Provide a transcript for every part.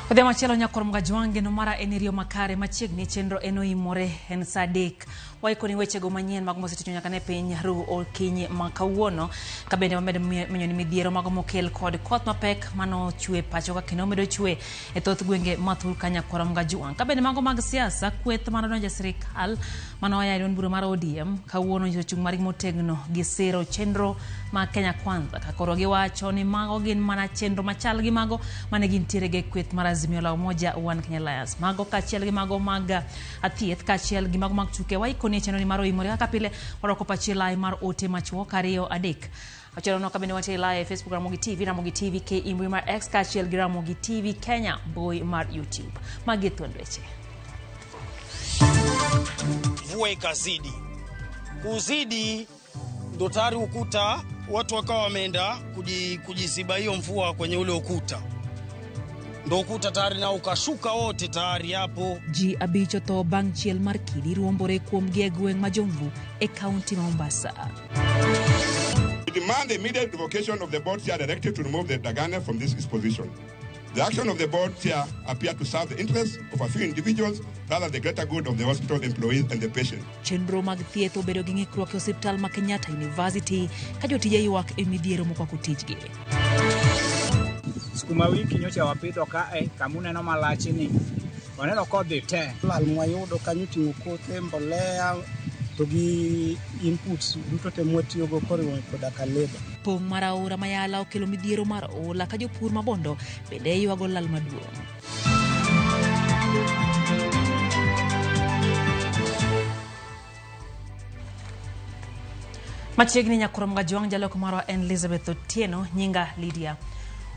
Odhiambo machielo nyakor Mgajwange no mara en riyo makare machiegni chenro en oimore en saa adek. Waikoni wechego manyien mag mosetinyo nyaka ne piny ru okinyi ma kawuono ka bende wamedo menyo ni midhiero mago mokel kod koth mapek manochwe pacho ka kendo medo chwe e thoth gwenge mathur ka nyakwar Mgajwang. Ka bende mago mag siasa kweth manodonjo e sirikal manoya e duond bura mar ODM kawuono onyiso chung' margi motegno gi siro chenro mag Kenya Kwanza ka koro giwacho ni mago gin mana chenro machal gi mago mane gintiere go e kweth mar Azimio la Umoja One Kenya Alliance. Mago kaachiel gi mago mag thieth kaachiel gi mago mag tuke waikoni e chenro ni mar oimore kaka pile warwako pachi lai mar ote machuok ariyo adek achiel no kabende wantie live e Facebook Ramogi TV, Ramogi TV KE mbui mar X kaachiel gi Ramogi TV Kenya mbui mar YouTube. Magi thuond weche. Mvua ikazidi kuzidi, ndo tayari ukuta watu wakawa wameenda kujiziba hiyo mvua kwenye ule ukuta, ndo ukuta tayari nao ukashuka wote tayari hapo. Ji abich otho bang' chiel mar kidi ruombore kuomgi e gweng' ma Jomvu e kaunti ma Mombasa. We demand the immediate revocation of the board chair directive to remove the Dagane from this position. The action of the board chair appeared to serve the interests of a few individuals rather than the greater good of the hospital employees and the patient. Chenro mag thieth obedo gi ng'ikruok e osiptal ma Kenyatta University ka jotije ywak e midhiero mokwako tijgi. Sukuma wiki nyocha wapidho kae kamuneno malachni waneno kodhi te. Lal mwayudo kanyo oting'o kothe, mbolea to gi inputs duto te mwatiyogo koriwo koda ka labour. Pong' mar aora Mayala okelo midhiero mar oula ka jopur ma Bondo bende ywago lal maduong'. Machiegni nyakwar Mgajwang' jaloko marwa en Elizabeth Otieno, nyinga Lydia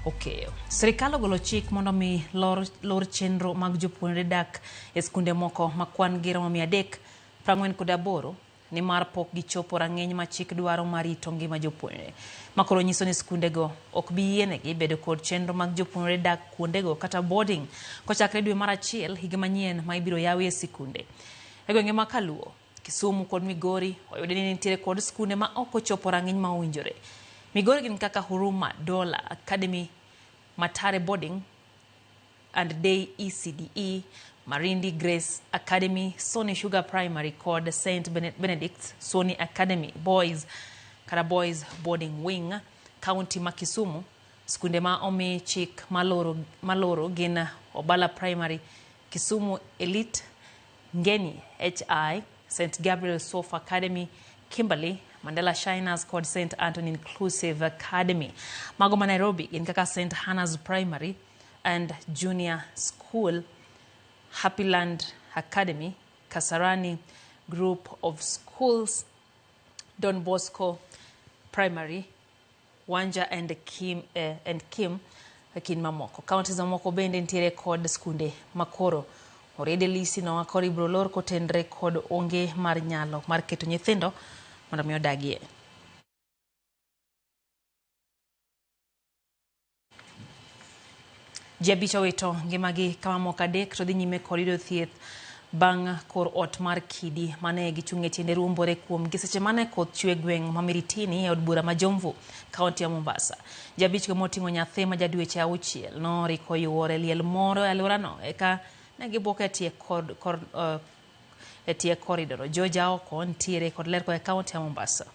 Okeyo. Sirikal ogolo chik mondo mi lor chenro mag jopuonjre dak e skunde moko ma kwan gi romo 348 nimar pok gichopo rang'iny ma chik dwaro mar rito ngima jopuonjre. Ma koro nyiso ni skundego ok bi yienegi bedo kod chenro mag jopuonjre dak kuondego kata boarding kochakre dwe mar achiel higa manyien ma ibiro yawie sikunde. E gwenge ma Kaluo, Kisumu kod Migori oyudi ni nitiere kod skunde ma ok ochopo rang'iny ma owinjore. Migori gin kaka Huruma Dola Academy, Matare Boarding and Day ECDE, Marindi Grace Academy, Sony Sugar Primary kod St. Benedict's Sony Academy Boys kata Boys Boarding Wing, County ma Kisumu. Skunde ma omi chik maloro gin Obala Primary, Kisumu Elite, Ngeni HI, St. Gabriel Sofa Academy, Kimberley, Mandela Shiners kod St. Anthony Inclusive Academy. Mago ma Nairobi gin kaka St. Hannah's Primary and Junior School, Happyland Academy, Kasarani Group of Schools, Don Bosco Primary, Wanja and Kim, and Kim mamoko. Counties mamoko bende nitiere kod skunde makoro oriede lisi no koro ibiro lor kotenre kod onge mar nyalo mar keto nyithindo mondo mi odagie. Ji abich owito ngimagi ka mamoko adek to dhi nyime kod yudo thieth bang' kor ot mar kidi mane gichung' e tiende ruombore kuomgi seche mane koth chwe gweng' ma Miritini e od bura ma Jomvu, kaunti ya Mombasa. Ji abich go moting'o nyathi ma ja dweche auchiel noriko yuore e liel moro e alworano eka ne gibuok e tie e tie koridoro. George Aoko nitiere kod ler koa e kaunti ya Mombasa.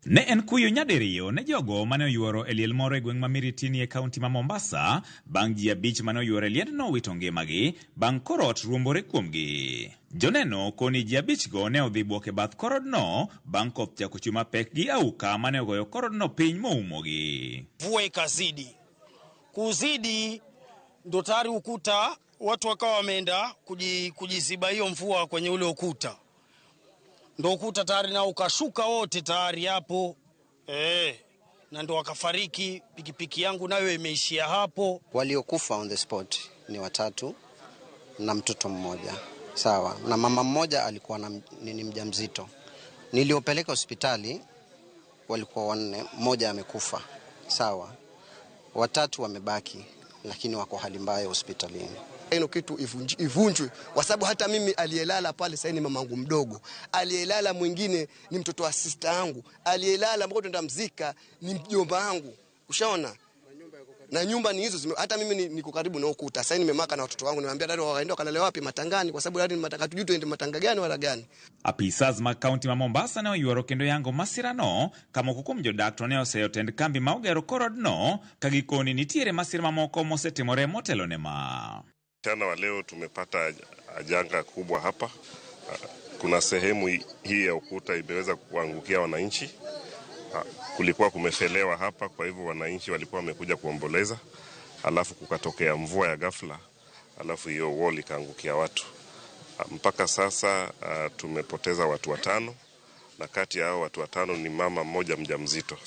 Ne en kuyo nyadiriyo ne jogo mane oyuoro e liel moro e gweng' ma Miritini e kaunti ma Mombasa bang' ji abich mane oyuoro e liendno wito ngimagi bang' kor ot ruombore kuomgi. Joneno koni ji abichgo ne odhi buok e bath korodno bang' koth chako chwe mapek gi auka mane ogoyo korodno piny moumogi. Mvua ikazidi kuzidi, ndo tayari ukuta watu wakawa wameenda kujiziba hiyo mvua kwenye ule ukuta, ndo ukuta tayari nao ukashuka wote tayari hapo na ndo wakafariki. Pikipiki yangu nayo imeishia hapo. Waliokufa on the spot ni watatu na mtoto mmoja, sawa, na mama mmoja alikuwa na ni mjamzito. Niliopeleka hospitali walikuwa wanne, mmoja amekufa, sawa, watatu wamebaki, lakini wako hali mbaya hospitalini. Ino kitu ivunjwe, kwa sababu hata mimi aliyelala pale sasa ni mamangu mdogo, aliyelala mwingine ni mtoto wa sister yangu, aliyelala ambao tunaenda mzika ni mjomba wangu. Ushaona? Na nyumba ni hizo, hata mimi niko karibu na ukuta. Sasa nimemaka na watoto wangu, nimemwambia dada waende wakalale wapi matangani, kwa sababu dada ni matanga, hatujui tuende matanga gani wala gani. Apisas mag kaunti ma Mombasa ne oyuoro kendo yango masirano ka moko kuom jodak to ne oseyo tend kambi ma ogero korodno ka gikoni nitiere masira mamoko mosetimore motelo ne ma. Mchana wa leo tumepata janga kubwa hapa. Kuna sehemu hii ya ukuta imeweza kuangukia wananchi. Kulikuwa kumefelewa hapa, kwa hivyo wananchi walikuwa wamekuja kuomboleza, alafu kukatokea mvua ya ghafla, alafu hiyo wall ikaangukia watu. Mpaka sasa tumepoteza watu 5, na kati ya hao watu 5 ni mama mmoja mjamzito.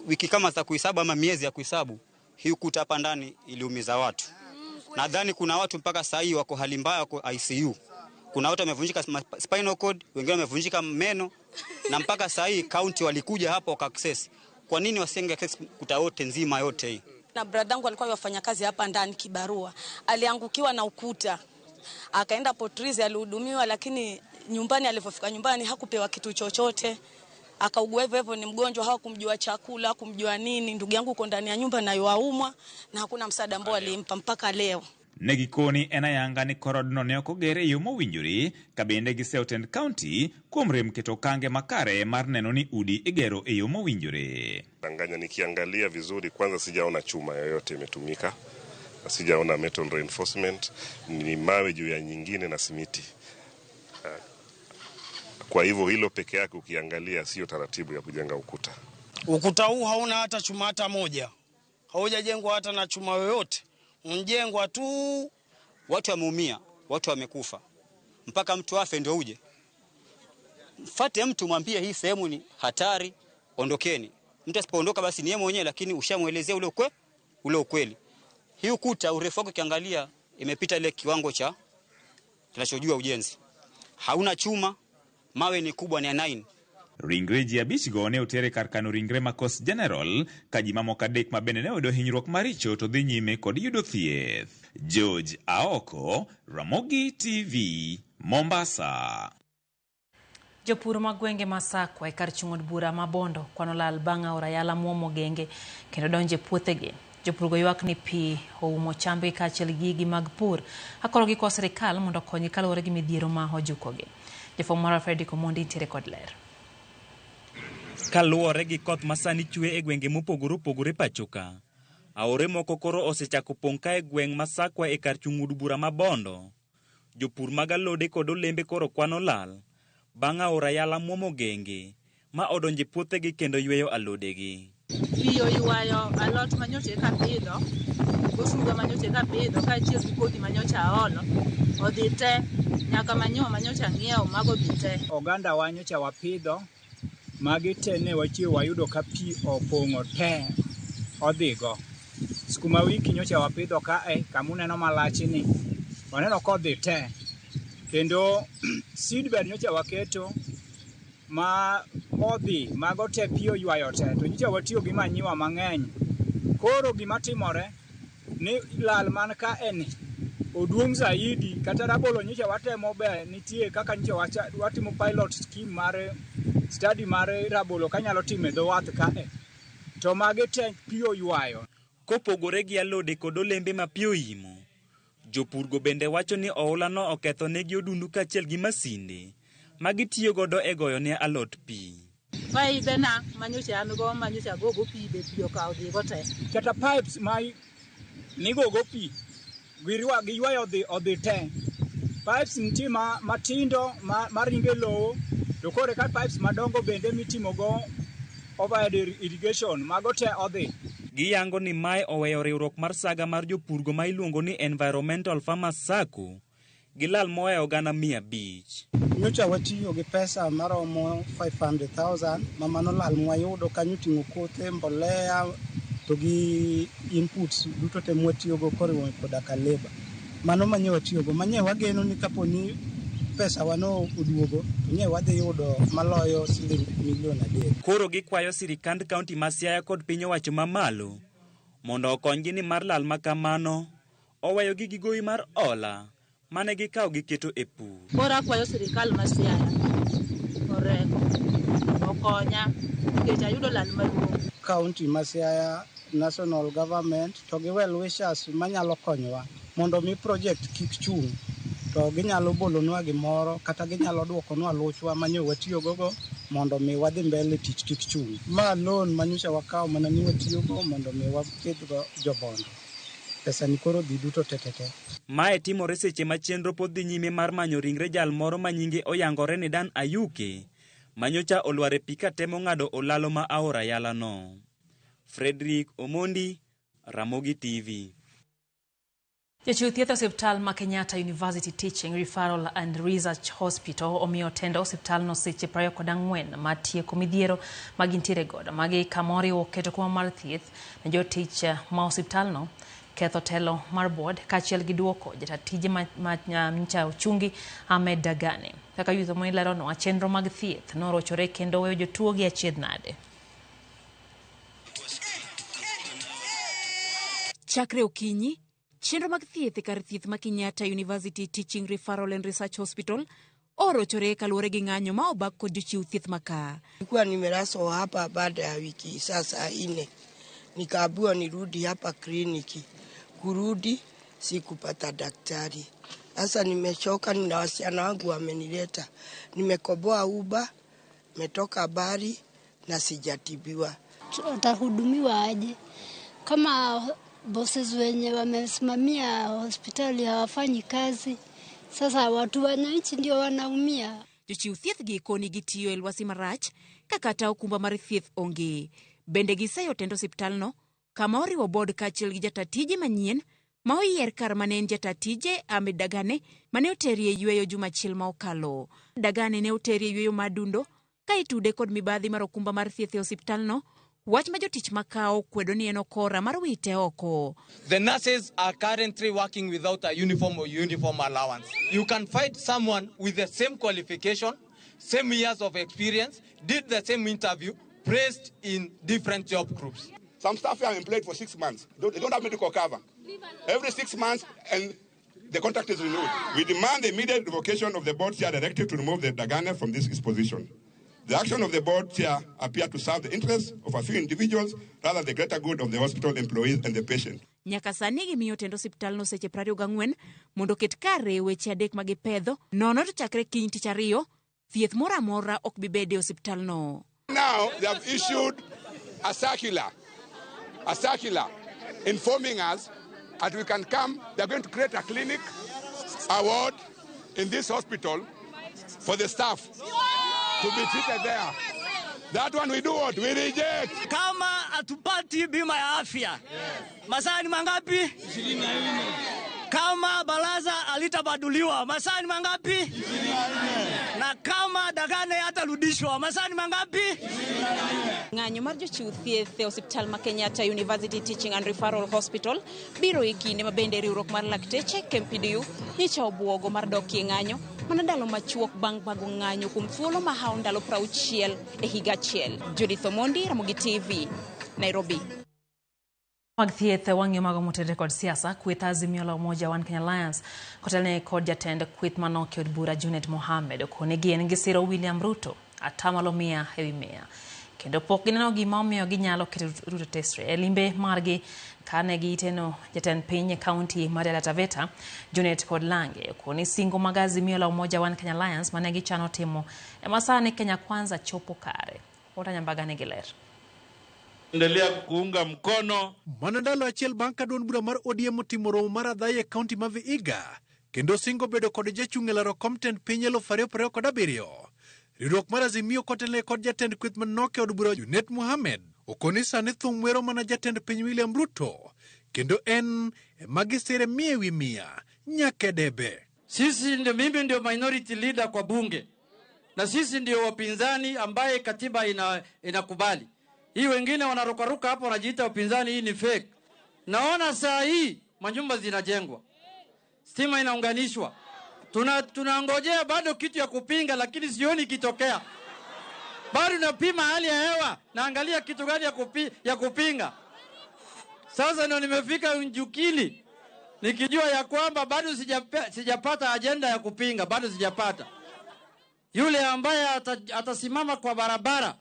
Wiki kama za kuhesabu ama miezi ya kuhesabu, hii ukuta hapa ndani iliumiza watu. Nadhani kuna watu mpaka saa hii wako hali mbaya, wako ICU. Kuna watu wamevunjika spinal cord, wengine wamevunjika meno, na mpaka saa hii county walikuja hapo waka access. Kwa nini wasinge access kuta yote nzima yote hii? Na brother yangu alikuwa yafanya kazi hapa ndani kibarua. Aliangukiwa na ukuta. Akaenda Potrizi alihudumiwa, lakini nyumbani alipofika nyumbani hakupewa kitu chochote. Akaugua hivyo hivyo, ni mgonjwa, hawakumjua chakula, hakumjua nini. Ndugu yangu uko ndani ya nyumba na yuaumwa na hakuna msaada ambao alimpa mpaka leo. Ne gikoni en ayanga ni korodno ne ok oger e yo mowinjore ka bende giseyo tend kaunti kuom rem keto okange makare mar neno ni udi igero e yo mowinjore. Danganya, nikiangalia vizuri kwanza sijaona chuma yoyote imetumika, sijaona metal reinforcement, ni mawe juu ya nyingine na simiti. Kwa hivyo hilo peke yake ukiangalia sio taratibu ya kujenga ukuta. Ukuta huu hauna hata chuma hata moja, haujajengwa hata na chuma yoyote, mjengwa tu. Watu wameumia, watu wamekufa. Mpaka mtu afe ndio uje. Mfate mtu mwambie hii sehemu ni hatari, ondokeni. Mtu asipoondoka basi ni yeye mwenyewe, lakini ushamuelezea ule ukweli. Hii ukuta urefu wake ukiangalia imepita ile kiwango cha tunachojua ujenzi. Hauna chuma, mawe ni kubwa, ni 9. Ringre ji 5 go ne otere kar kano ringre ma Coast General ka ji mamoko 3 ma bende ne oyudo hinyruok maricho to dhi nyime kod yudo thieth. George Aoko, Ramogi TV, Mombasa. Jopur mag gwenge ma Sakwa e kar chung' od bura ma Bondo kwano lal bang' aora Yala muomo genge kendo donjo e puothegi. Jopur go ywak ni pi oumo chambgi kaachiel gi gigi mag pur. Akoro gikwa sirikal mondo okonygi kaluwore gi midhiero ma ojukogi. Jafwambo marwa Fredrick Omondi nitiere kod ler. Kaluwore gi koth masani chwe e gwenge mopogore opogore pachoka, aore moko koro osechako pong' ka e gweng' ma Sakwa e kar chung' od bura ma Bondo. Jopur mag alode kod olembe koro kwano lal bang' aora Yala muomo genge ma odonjo e puothegi kendo yweyo alodegi. Pi oywayo alot manyocha eka pidho, osuga manyocha eka pidho, kaachiel gi kodhi manyocha aolo, odhi te, nyaka manyiwa manyocha ng'iewo mago dhi te. Oganda wa nyocha wapidho, magi te ne wachiewo wayudo ka pi opong'o te, odhigo. Sukuma wiki nyocha wapidho kae, kamuneno malachni, waneno kodhi te. Kendo seedbed nyocha waketo ma odhi, mago te pi oywayo te, to nyocha watiyo gi manyiwa mang'eny. Koro gima timore ni lal man kae ni oduong' zaidi, kata rabolo nyocha watemo be nitie kaka nyocha watimo pilot scheme mar study mar rabolo kanyalo timo e dho wath kae, to magi te pi oywayo. Kopogore gi alode kod olembe ma pi oimo, jopurgo bende wacho ni oula no oketho negi odundu kaachiel gi masinde ma gitiyo godo e goyo ne alot pi. Paibe na manyocha an go manyocha gogo pi be pi okawo dhigo te. Kata pipes ma nigogo pi giywayo odhi te. Pipes nitie matindo maringo e lowo, to koro ka pipes madongo bende mitimogo overhead irrigation mago te odhi. Giyango ni mae oweyo riwruok mar saga mar jopurgo ma iluongo ni Environmental Farmers Sacco gi lal mohewo gana 500. Nyocha watiyo gi pesa maromo 500,000 ma mano lal mwayudo kanyo oting'o kothe, mbolea to gi inputs duto te mwatiyogo koriwo koda ka labour. Mano manye watiyogo, manye wageno ni kapo ni pesa wano oduogo to nye wadhi yudo maloyo siling milion 3. Koro gikwayo sirikand kaunti ma Siaya kod piny owacho mamalo mondo okonygi ni mar lal ma kamano oweyogi gi gowi mar hola mane gikawo giketo e pur. Koro akwayo sirikal ma Siaya orego okonya nikech ayudo lal maduong'. County ma Siaya, national government to gi well wishers manyalo konyowa mondo mi project kik chung', to ginyalo bolonwa gimoro kata ginyalo duokonwa luchwa manyo watiyogogo mondo mi wadhi mbele tich kik chung'. Ma loan manyocha wakawo mana ni watiyogo mondo mi wapidhgo jobondo. Pesa ni koro dhi duto tetete. Mae timore seche ma chenro pod dhi nyime mar manyo ringre jal moro ma nyinge oyangore ni Dan Ayuke, manyocha olwar e pi katemo ng'ado olalo ma aora Yalano. Frederick Omondi, Ramogi TV. Jochiw thieth e osiptal ma Kenyatta University Teaching, Referral and Research Hospital omiyo tend osiptalno seche 24 mar tieko midhiero ma gintiere godo. Magi kama oriwo keto kuma mar thieth ne jotich ma osiptalno, ketho telo mar board kaachiel gi duoko jata tije ma nyocha ochungi Ahmed Dagane. Kaka Youth Omondi leronwa, chenro mag thieth norochore kendo weyo jotuo gi achiedh nade. Chakre okinyi, chenro mag thieth e kar thieth ma Kenyatta University Teaching Referral and Research Hospital orochore kaluwore gi ng'anyo ma obak kod jochiw thieth maka. Nilikuwa nimelazwa hapa baada ya wiki sasa 4, nikaambiwa nirudi hapa kliniki. Kurudi sikupata daktari. Sasa nimechoka, nina wasichana wangu wamenileta. Nimekoboa Uber, nimetoka bari na sijatibiwa. Watahudumiwa aje kama bosses wenye wamesimamia hospitali hawafanyi kazi? Sasa watu wananchi ndio wanaumia. Jochiw thieth gi koni gitiyo e lwasi marach ka kata okumba mar thieth onge. Bende giseyo tend osiptalno kama oriwo board kaachiel gi jata tije manyien ma oyier kar mane en jata tije Ahmed Dagane mane oterie yweyo juma achiel ma okalo. Dagane ne oterie yweyo mar dundo ka itude kod mibadhi mar okumba mar thieth e osiptalno, wach ma jotich makao kwedo ni en okora mar wite oko. The nurses are currently working without a uniform or uniform allowance. You can find someone with the same qualification, same years of experience, did the same interview, placed in different job groups. Some staff are employed for 6 months. They don't have medical cover. Every 6 months, and the contract is renewed. We demand the immediate revocation of the board chair directive to remove the Dagane from this position. The action of the board chair appear to serve the interests of a few individuals rather than the greater good of the hospital employees and the patient. Nyaka sani gimiyo tend osiptalno seche 24 mondo oket kare weche adek magipedho, nono to chakre kiny tich ariyo, thieth moro amora ok bi bede e osiptalno. Now they have issued a circular informing us that we can come. They are going to create a clinic, a ward in this hospital for the staff to be treated there. That one we do what? We reject. Kama atupati bima ya afya. Masaa ni mangapi? 24. Kama baraza alitabaduliwa, masaa ni mangapi? 24. Na kama Dagane hatarudishwa, masaa ni mangapi? 24. Ng'anyo mar jochiw thieth e osiptal ma Kenyatta University Teaching and Referral Hospital biro e kinde ma bende riwruok mar lakteche KMPDU nyicha obuogo mar dokie ng'anyo mana ndalo machuok bang' bago ng'anyo kuom thuolo mahawo ndalo 60 e higa achiel. Judith Omondi, Ramogi TV, Nairobi. Mag thieth wang'iyo mago motenore kod siasa, kweth Azimio la Umoja One Kenya Alliance kotelne kod jatend kweth manoki od bura Junet Mohamed okone gien gi siro William Ruto atamalo 100 ewi 100. Kendo pok gineno gima omiyo ginyalo keto Ruto tesre. E limbe margi kane giteno jatend piny e kaunti mar Taita Taveta, Junet kod Lange okoni singo mag Azimio la Umoja One Kenya Alliance mane gichano timo ema sani Kenya Kwanza chopo kare. Ota Nyambaga nigi ler. Endelea kuunga mkono. Mana ndalo achiel bang' ka duond bura mar ODM otimo romo mar adhaya e kaunti ma Vihiga, kendo singo bedo kod jachung' e laro kom tend piny 2027. Riwruok mar Azimio kotelne kod jatend kweth manok e od bura Junet Mohamed okoni sani thum wero mana jatend piny William Ruto, kendo en ema gisire 100 ewi 100 nyaka e debe. Sisi ndio, mimi ndio minority leader kwa bunge, na sisi ndio wapinzani ambaye katiba inakubali. Hii wengine wanarukaruka hapo wanajiita wapinzani, hii ni fake. Naona saa hii manyumba zinajengwa, stima inaunganishwa. Tunangojea bado kitu ya kupinga, lakini sioni kitokea. Bado napima hali ya hewa, naangalia kitu gani ya kupinga. Sasa ndio nimefika Njukini. Nikijua ya kwamba bado sijapata ajenda ya kupinga, bado sijapata. Yule ambaye atasimama kwa barabara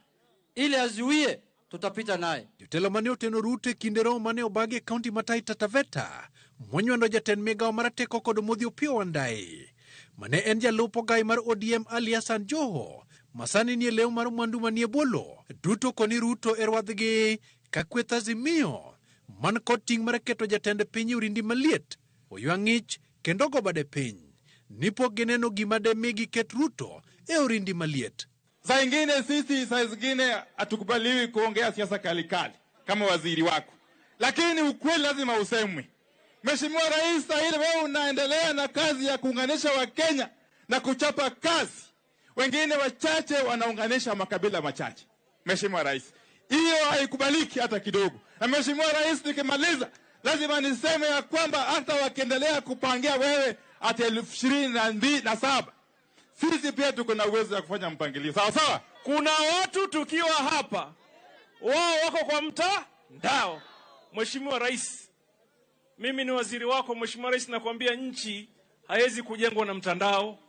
ili azuie, tutapita naye. Jotelo mane oteno Ruto e kinde romo mane obagi e kaunti ma Taita Taveta monywando jatend migao marateko kod Modhi Opiyo Wandayi mane en jalup ogai mar ODM Ali Hassan Joho masani nie lemo mar mwandu manie bolo duto koni Ruto e rwadhgi ka kweth Azimio man kod ting' mar keto jatend piny e orindi maliet oywa ng'ich kendo go bade piny ni pok gineno gima de mi giket Ruto e orindi maliet. Saa ingine sisi, saa zingine hatukubaliwi kuongea siasa kalikali kama waziri wako, lakini ukweli lazima usemwe. Mheshimiwa Rais, saa ile wewe unaendelea na kazi ya kuunganisha Wakenya na kuchapa kazi, wengine wachache wanaunganisha makabila machache. Mheshimiwa Rais, hiyo haikubaliki hata kidogo. Na Mheshimiwa Rais, nikimaliza lazima niseme ya kwamba hata wakiendelea kupangia wewe hata 2027, sisi pia tuko na uwezo wa kufanya mpangilio. Sawa sawa? Kuna watu tukiwa hapa, wao wako kwa mtandao. Mheshimiwa Rais, mimi ni waziri wako. Mheshimiwa Rais, nakwambia nchi haiwezi kujengwa na mtandao.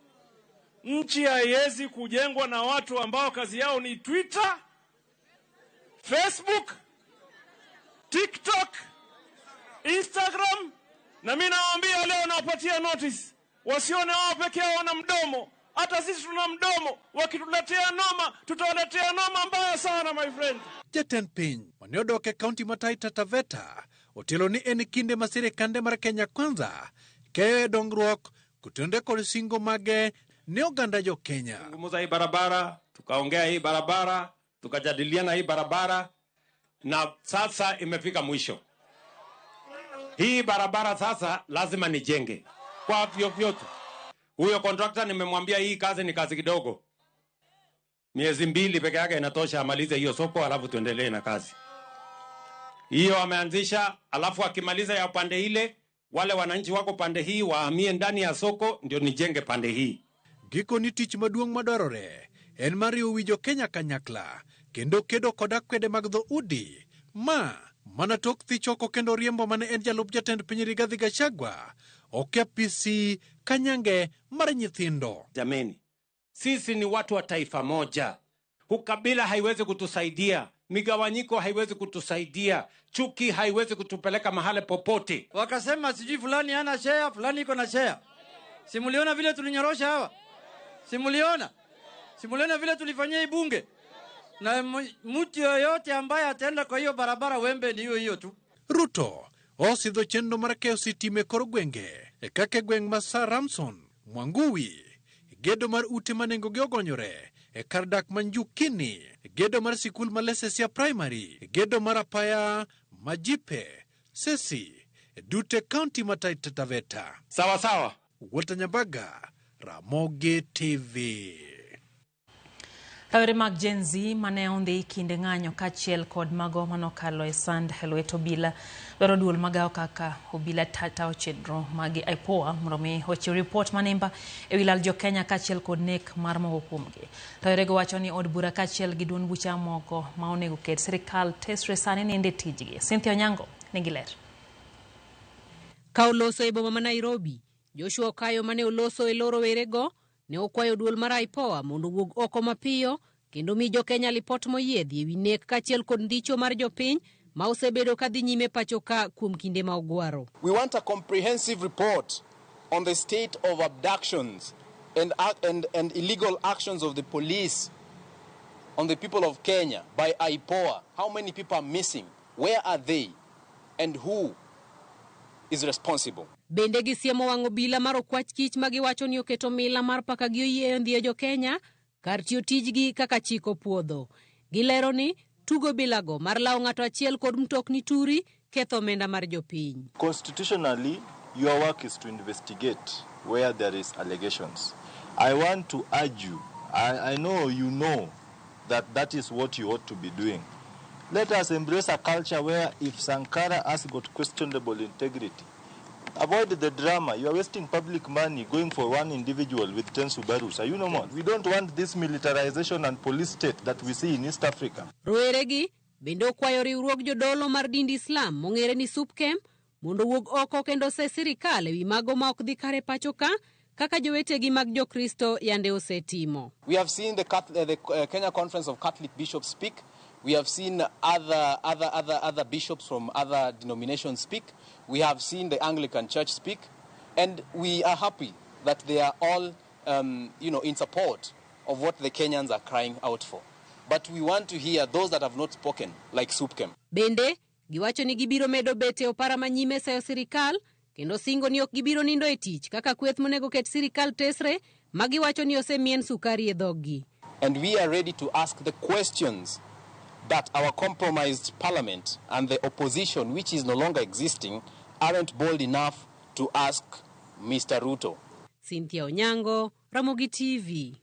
Nchi haiwezi kujengwa na watu ambao kazi yao ni Twitter, Facebook, TikTok, Instagram. Na mimi nawaambia leo, nawapatia notice, wasione wao peke yao wana mdomo. Hata sisi tuna mdomo. Wakituletea noma, tutawaletea noma mbaya sana, my friend. Jatend piny mane odok e kaunti ma Taita Taveta otelo ni en kinde ma sirikande mar Kenya Kwanza keyo e dongruok kotenore kod singo mage ne oganda jo Kenya. Zungumza hii barabara, tukaongea hii barabara, tukajadiliana hii barabara, na sasa imefika mwisho. Hii barabara sasa lazima nijenge kwa vyovyote. Huyo contractor nimemwambia hii kazi ni kazi kidogo. Miezi 2 peke yake inatosha amalize hiyo soko, alafu tuendelee na kazi. Hiyo ameanzisha, alafu akimaliza ya pande ile, wale wananchi wako pande hii wahamie ndani ya soko ndio nijenge pande hii. Gikoni tich maduong' madwarore en mar riwo wi jo Kenya kanyakla kendo kedo kod akwede mag dhoudi ma mana tok thich oko kendo riembo mane en jalup jatend piny Rigathi Gachagua ok apisi kanyange mar nyithindo. Jameni, sisi ni watu wa taifa moja. Ukabila haiwezi kutusaidia, migawanyiko haiwezi kutusaidia, chuki haiwezi kutupeleka mahali popote. Wakasema sijui fulani hana share, fulani iko na share. Simuliona vile tulinyorosha hawa? Simuliona? Simuliona vile tulifanyia hii bunge? Na mtu yoyote ambaye ataenda kwa hiyo barabara wembe ni hiyo hiyo tu. Ruto osidho chenro mar keyo sitima e kor gwenge e kaka e gweng' ma Sir Ramson Mwanguwi, gedo mar ute ma nengogi ogonyore e kar dak ma Njukini, gedo mar sikul ma Lesesia Primary, gedo mar apaya Majipe, Sesi, duto e kaunti ma Taita Taveta. Sawa sawa. Walter Nyambaga, Ramogi TV. Rawere mag Gen Z mane ondhi kinde ng'anyo kaachiel kod mago manokalo e sand e lwet obila dwaro duol magawo kaka obila tayo chenro mag IPOA mondo mi ochiw ripot manimba ewi lal jo Kenya kaachiel kod nek mar moko kuomgi. Rawerego wacho ni od bura kaachiel gi duond buche moko ma onego ket sirikal tesre sani ninde tijgi. Cynthia Onyango nigi ler. Ka oloso e boma ma Nairobi, Joshua Okayo mane oloso e lo rowerego ne okwayo duol mar IPOA mondo owuog oko mapiyo kendo mi jo Kenya lipot moyiedhi ewi nek kaachiel kod ndicho mar jopiny ma osebedo ka dhi nyime pacho ka kuom kinde ma ogwaro. We want a comprehensive report on the state of abductions and illegal actions of the police on the people of Kenya by IPOA. How many people are missing? Where are they? And who is responsible? Bende gisiemo wang' obila mar okwach kich ma giwacho ni oketo mila mar paka gi oyieyo ndhiyo jo Kenya kar tiyo tijgi kaka chik opuodho. Gilero ni tugo bilago mar lawo ng'ato achiel kod mtokni turi ketho omenda mar jopiny. Constitutionally, your work is to investigate where there is allegations. I want to urge you, I know you know that that is what you ought to be doing. Let us embrace a culture where if Sankara has got questionable integrity, avoid the drama. You are wasting public money going for one individual with 10 Subarus. Are you normal? We don't want this militarization and police state that we see in East Africa. Roweregi bende okwayo riwruog jodolo mar dind Islam mong'ere ni SUPKEM mondo owuog oko kendo ose sirikal ewi mago ma ok dhi kare pacho ka kaka jowetegi mag Jokristo yande osetimo. We have seen the Kenya Conference of Catholic Bishops speak. We have seen other bishops from other denominations speak. We have seen the Anglican Church speak. And we are happy that they are all in support of what the Kenyans are crying out for. But we want to hear those that have not spoken, like SUPKEM. Bende, giwacho ni gibiro medo bet e opara manyime seyo sirikal kendo singo ni ok gibiro nindo e tich kaka kweth monego ket sirikal tesre ma giwacho ni osemien sukari e dhoggi. And we are ready to ask the questions that our compromised parliament and the opposition, which is no longer existing, aren't bold enough to ask Mr. Ruto. Cynthia Onyango, Ramogi TV.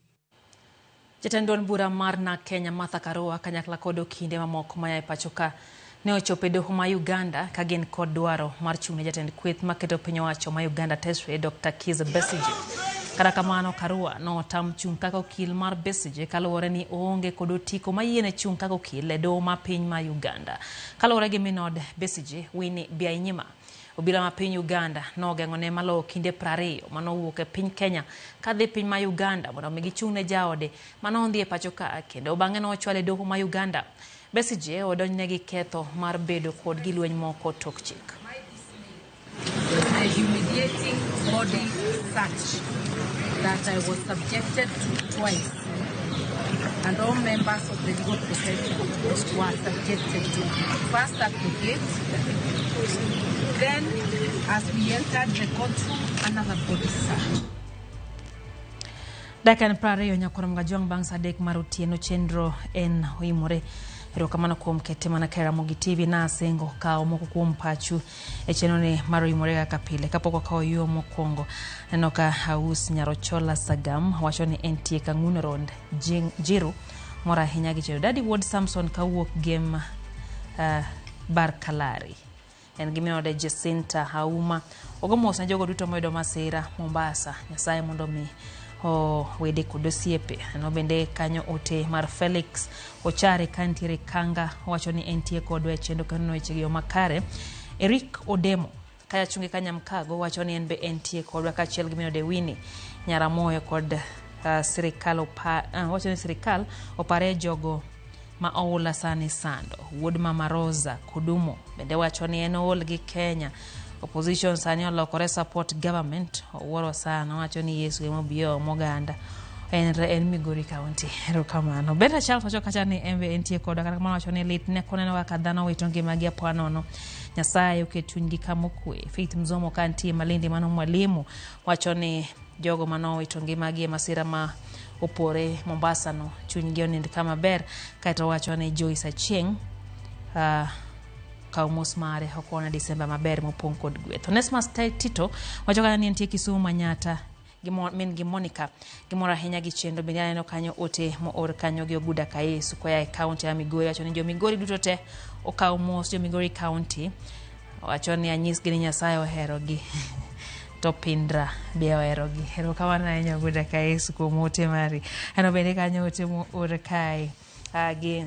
Jatend duond bura mar NARC Kenya Martha Karua kanyakla kod okinde mamoko maya e pacho ka ne ochopo e doho ma Uganda ka gin kod dwaro mar chung' ne jatend kweth maketo piny owacho ma Uganda tesre Dr. Kizza Besigye. Kata kamano Karua notam chung' kaka okil mar Besigye kaluwore ni oonge kod otiko mayiene chung' kaka okil e doho ma piny ma Uganda. Kaluwore gi minod Besigye, Winnie Byanyima, obila ma piny Uganda nogeng'one maloyo kinde 20 manowuok e piny Kenya kadhi piny ma Uganda mondo mi gichung' ne jaode manodhi e pacho ka kendo bang'e nochwale e doho ma Uganda. Besigye odonjne gi ketho mar bedo kod gilweny moko tok chik. The humiliating body search that I was subjected to twice, and all members of the legal profession were subjected to. First at the gate, then as we entered the courtroom, another body search. Dakika en 20 nyakoro Mgajwang' bang' sa 3 mar otieno chenro en oimore. Erokamano kuom kete mana ka Ramogi TV na asengo kawo moko kuom pachu e chenro ni mar oimore kaka pile. Kapok wakawo yo mokwongo, aneno ka Aus Nyarochola Sagam wacho ni entie Kang'uno Road, Njiru mor ahinya gi chenro. Daddy Wuod Samson kawuok Gem Barkalari. En gi minode Jacinta Auma. Ogo mos ne jogo duto moyudo masira Mombasa. Nyasaye mondo mi wede kod osiepe. Aneno bende kanyo ote mar Felix Ochare kantiere Kanga owacho ni entie kodwa e chenro kendo weche gi yo makare. Eric Odemo kaya chunge Kanyamkago wacho ni en be entie kodwa kaachiel gi minode Winnie Nyaramoyo kod sirikal wacho ni sirikal opare jogo ma oula sani sando. Wuod Mama Rosa Kudumo bende wacho ni en ool gi Kenya. Opposition sani olokore support government. Owuoro sana wacho ni Yesu ema obiro moganda. En Migori County. Erokamano. Beta Charles wacho kacha ni en be entie kodwa kata kamano wacho ni lit ne koneno kaka dhano wito ngimagi apoya nono. Nyasaye oket chunygi kama okwe. Faith Mzomo kantie Malindi mano mwalimu wacho ni jogo manowito ngimagi e masira ma opore Mombasa no chunygi onind kama ber. Kaeto wacho ni Joyce Achieng' kaw mos mare okona Disemba maber mopong' kod gweth. Onesmus Tito wacho kata ni entie Kisumu Manyata gi min gi Monica gimor ahinya gi chenro. Bende aneno kanyo ote moor kanyo gi Oguda Kayesu koa e kaunti ya Migori wacho ni jo Migori duto te okaw mos jo Migori County wacho ni anyisgi ni Nyasaye oherogi to Pindra be oherogi. Erokamano ahinya Oguda Kayesu kuom ote mari. Aneno bende kanyo ote moor kae gi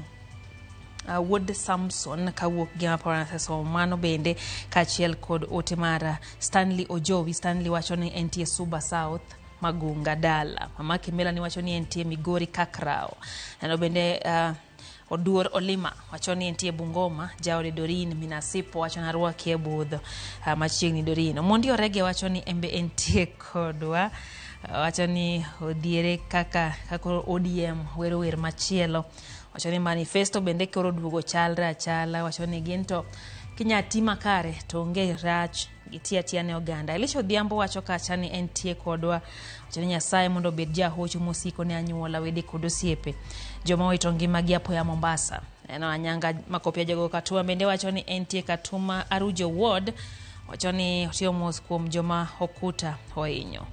Wuod Samson kawuok gi maparo nasesomo mano bende kaachiel kod ote mar Stanley Ojowi. Stanley wacho ni entie Suba South Magunga dala. Mama Kimela ni wacho ni entie Migori Kakrao. Aneno bende Oduor Olima wacho ni entie Bungoma. Jaode Dorin Minasipo wacho ni arwaki e budho machiegni Dorin. Omondi Orege wacho ni embe entie kodwa. Wacho ni odhiere kaka ODM wero wer machielo. Wacho ni manifesto bende koro duogo chalre achala. Wacho ni gin to kinya ti makare to onge rach giti atiya ne oganda. Elisha Odhiambo wacho kacha ni entie kodwa. Wacho ni Nyasaye mondo obed jahocho mosiko ne anyuola, wede kod osiepe joma owito ngimagi apoya Mombasa. Neno Anyanga Makopia Jogo Katuma bende wacho ni entie Katuma Arujo Ward. Wacho ni otiyo mos kuom joma okuta ohinyo.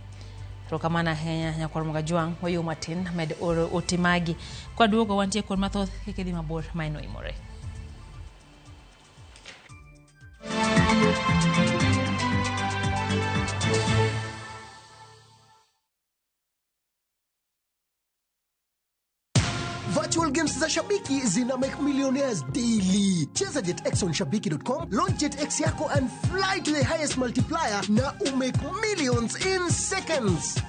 Erokamano ahinya nyakwar Mgajwang', wayo matin med oro ote magi. Kwaduogo wantie kod mathoth kik idhi mabor ma en oimore. Virtual Game games za Shabiki zina make millionaires daily. Cheza JetX on shabiki.com, launch JetX yako and fly to the highest multiplier na umake millions in seconds.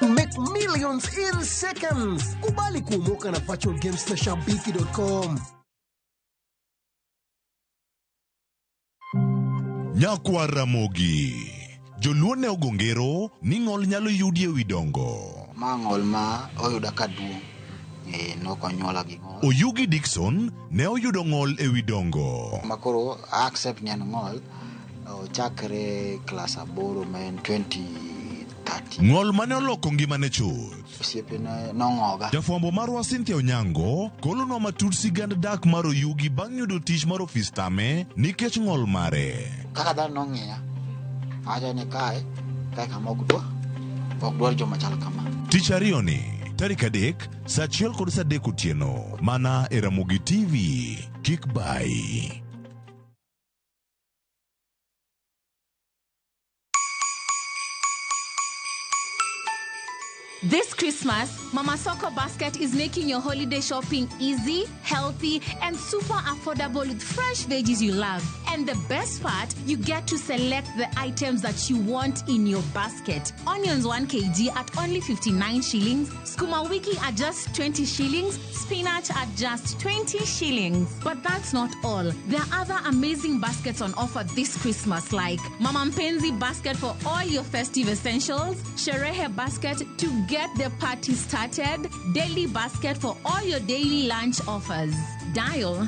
Make millions in seconds. Kubali kuomoka na virtual games na shabiki.com. Nyakwar Ramogi. Joluo ne ogo ngero ni ng'ol nyalo yudi ewi dongo. Ma ng'ol ma oyuda kaduong', nok onyuola gi ng'ol. Oyugi Dickson ne oyudo ng'ol ewi dongo. Ma koro a accept ni an ng'ol chakre klas 8 ma en 2013. Ng'ol mane oloko ngimane chuth. Osiepene nong'oga. Jafwambo marwa Cynthia Onyango golonwa matut sigand dak mar Oyugi bang' yudo tich mar ofis tame nikech ng'ol mare. Kaka dhano nong'iya, awacho ni kae kama ok dwar joma chal kama. Tich ariyo ni, tarik 3, saa 1 kod saa 3 otieno, mana e Ramogi TV. Kik bai. This Christmas, Mama Soko Basket is making your holiday shopping easy, healthy, and super affordable with fresh veggies you love. And the best part, you get to select the items that you want in your basket. Onions 1 kg at only 59 shillings, skuma wiki at just 20 shillings, spinach at just 20 shillings. But that's not all. There are other amazing baskets on offer this Christmas, like Mama Mpenzi basket for all your festive essentials, Sherehe basket to get the party started, daily basket for all your daily lunch offers. Dial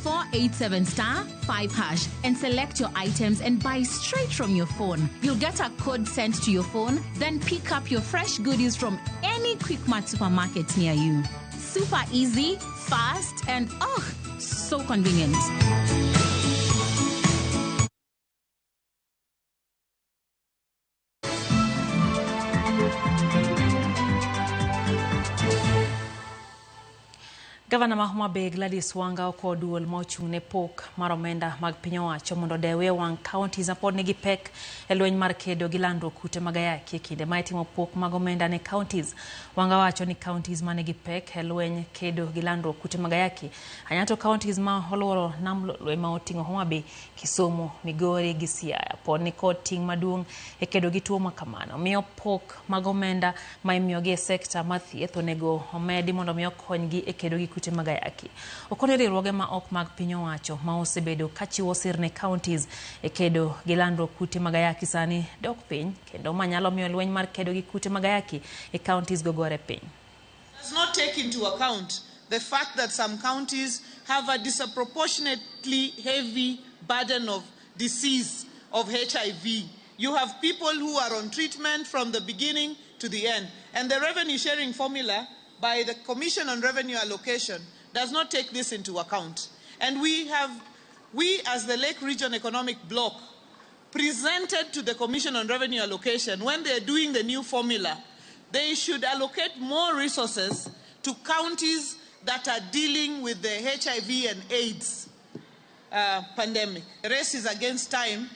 *487*5# and select your items and buy straight from your phone. You'll get a code sent to your phone, then pick up your fresh goodies from any Quickmart supermarket near you. Super easy, fast, and oh, so convenient. Gavana ma Homa Bay Gladys Wanga okwayo duol ma ochung' ne pok mar omenda mag piny owacho mondo odew wang' counties mapod nigi pek e lweny mar kedo gi landruok kute mag ayaki e kinde ma itimo pok mag omenda ne counties. Wanga wacho ni counties ma nigi pek e lweny kedo gi landruok kute mag ayaki ahinya to counties ma oluoro nam Lolwe ma oting'o Homa Bay, Kisumu, Migori gi Siaya pod nikod ting' maduong' e kedo gi tuo ma kamano. Omiyo pok mag omenda ma imiyogi e sekta mar thieth onego omedi mondo mi okonygi e kedo gi kute mag ayaki. Okone riwruoge ma ok mag piny owacho ma osebedo kachiwo sir ne counties e kedo gi landruok kute mag ayaki sani dok piny kendo manyalo miyo lweny mar kedo gi kute mag ayaki e counties go gore piny. Does not take into account the fact that some counties have a disproportionately heavy burden of disease of HIV. You have people who are on treatment from the beginning to the end. And the revenue sharing formula by the Commission on Revenue Allocation does not take this into account. And we as the Lake Region Economic Bloc presented to the Commission on Revenue Allocation, when they are doing the new formula, they should allocate more resources to counties that are dealing with the HIV and AIDS pandemic. The race is against time,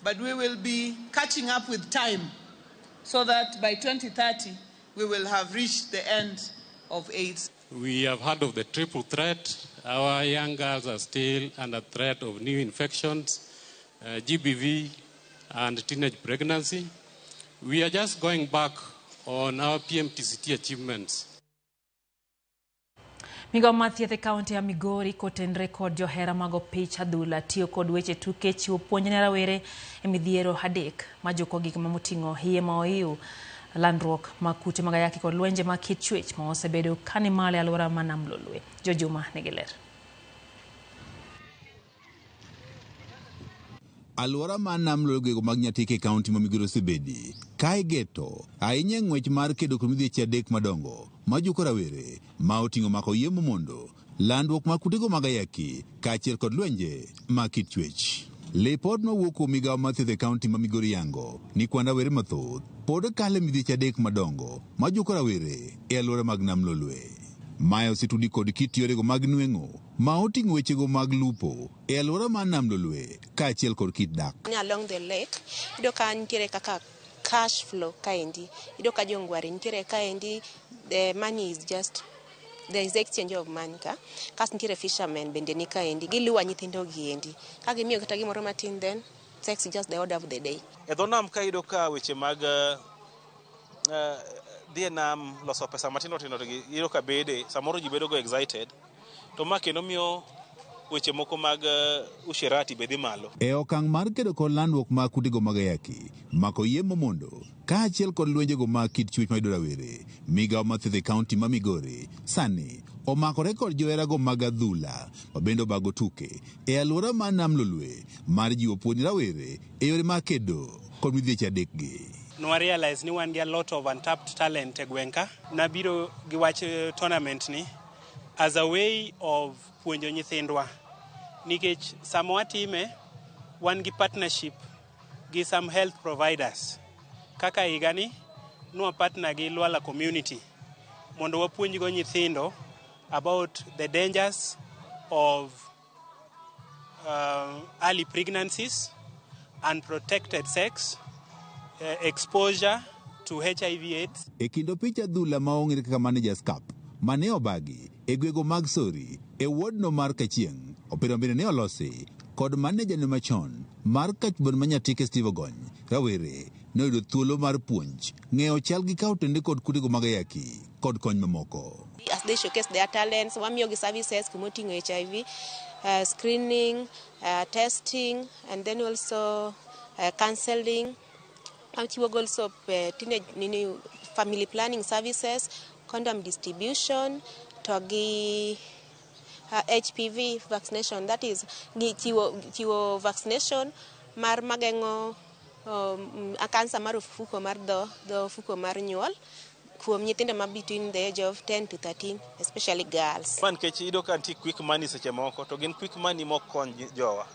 but we will be catching up with time so that by 2030, we will have reached the end of AIDS. We have heard of the triple threat. Our young girls are still under threat of new infections, GBV, and teenage pregnancy. We are just going back on our PMTCT achievements. Migao mar thieth e kaunti ya Migori kotenre kod johera mag opich adhula tiyo kod weche tuke chiwo puonj ne rawere e midhiero 3 majuko gik mamoting'o iye ma oiw, landruok mag kute mag ayaki kod lwenje mag kit chwech ma osebedo kani malo e alwora ma Nam Lolwe. Jojuma nigi ler. Alwora mar Nam Lolwe mag Nyatike e kaunti ma Migori osebedi ka igeto ahinya e ng'wech mar kedo kod midhieche 3 madongo majuko rawere ma oting'o mako yie mondo, landruok mag kutego mag ayaki kaachiel kod lwenje mag kit chwech. Lipot mawuok kuom migawo mar thieth e kaunti ma Migori yango ni kwan rawere mathoth pod kalo e midhieche adek madongo majuko rawere e alwora mag Nam Lolwe. Mae osetudi kod kit yorego mag nweng'o ma oting'o wechego mag lupo e alwora mar Nam Lolwe kaachiel kod kit dak. Along the lake, iyudo ka nitiere kaka cash flow kaendi. Iyudo ka jongware nitiere kaendi, the money is just there is exchange of money ka. Kasto nitiere fishermen bende ni kaendi, giluwa nyithindo gi endi. Ka gimiyo kata gimoro matin, then sex is just the order of the day. E dho nam ka iyudo ka weche mag dhi e nam loso pesa matindo tindo to iyudo ka bede samoro ji bedo go excited to ma kendo miyo weche moko mag usherati be dhi malo. E okang' mar kedo kod landruok mag kutego mag ayaki, mako yie mondo, kaachiel kod lwenjego mag kit chwech mayudo rawere, migawo mar thieth e kaunti ma Migori sani omakore kod joherago mag adhula ma bende obago tuke e alwora mar Nam Lolwe mar jiwo puonj rawere e yore mag kedo kod midhieche adekgi. Nwa realize ni wan gi a lot of untapped talent e gweng' ka. Nabiro gi wach tournament ni as a way of puonjo nyithindwa nikech sama watime wan gi partnership gi some health providers kaka higani nwa partner gi Lwala community mondo wapuonjgo nyithindo about the dangers of early pregnancies, unprotected sex, exposure to HIV AIDS. E kind opich adhula ma ong'ere kaka Managers Cup mane obagi e gwego mag Sori e wodno mar Kachieng', opira bende ne olosi kod maneja ne machon mar kachbon ma Nyatike Steve Ogony. Rawere ne oyudo thuolo mar puonj ng'eyo chal gi kawo tende kod kutego mag ayaki kod kony mamoko. As they showcase their talents, wamiyogi services kumoting'o HIV, screening, testing, and then also counseling. Wachiwo also teenage nini, family planning services, condom distribution, to gi HPV vaccination. That is gi chiwo vaccination mar mageng'o kansa mar ofuko mar dho ofuko mar nyuol kuom nyithindo ma between the age of 10 to 13, especially girls. Ma nikech iyudo ka nitie quick money seche moko to gin quick money mok kony jowa.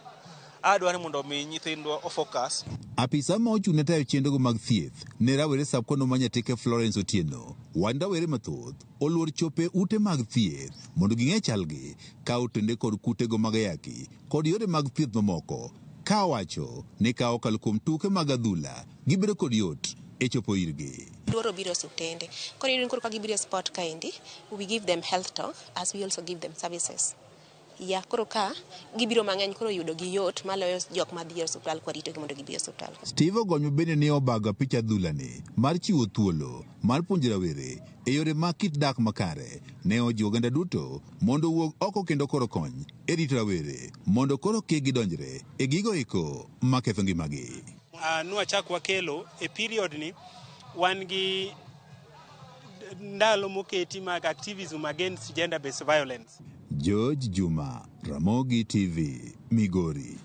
Adwaro ni mondo mi nyithindwa o focus. Apisa ma ochung' ne tayo chenrogo mag thieth ne rawere sub-kono ma Nyatike Florence Otieno wan rawere mathoth oluor chopo e ute mag thieth mondo ging'e chalgi ka otende kod kutego mag ayaki kod yore mag thieth mamoko ka owacho ni ka okalo kuom tuke mag adhula gibedo kod yot e chopo irgi. Luoro biro e osiptende. Koro iyudo ni koro ka gibiro e sport kaendi, we give them health talk as we also give them services. Ya koro ka gibiro mang'eny koro yudo gi yot maloyo jok madhi e osiptal kwaritogi mondo gibi e osiptal. Steve Ogonyo bende ne obago apich adhulani mar chiwo thuolo mar puonjo rawere e yore mag kit dak makare. Ne ojiwo oganda duto mondo owuog oko kendo koro kony e rito rawere mondo koro kik gidonjre e gigo eko maketho ngimagi. Nwachak wakelo e period ni wan gi ndalo moketi mag activism against gender based violence. George Juma, Ramogi TV, Migori.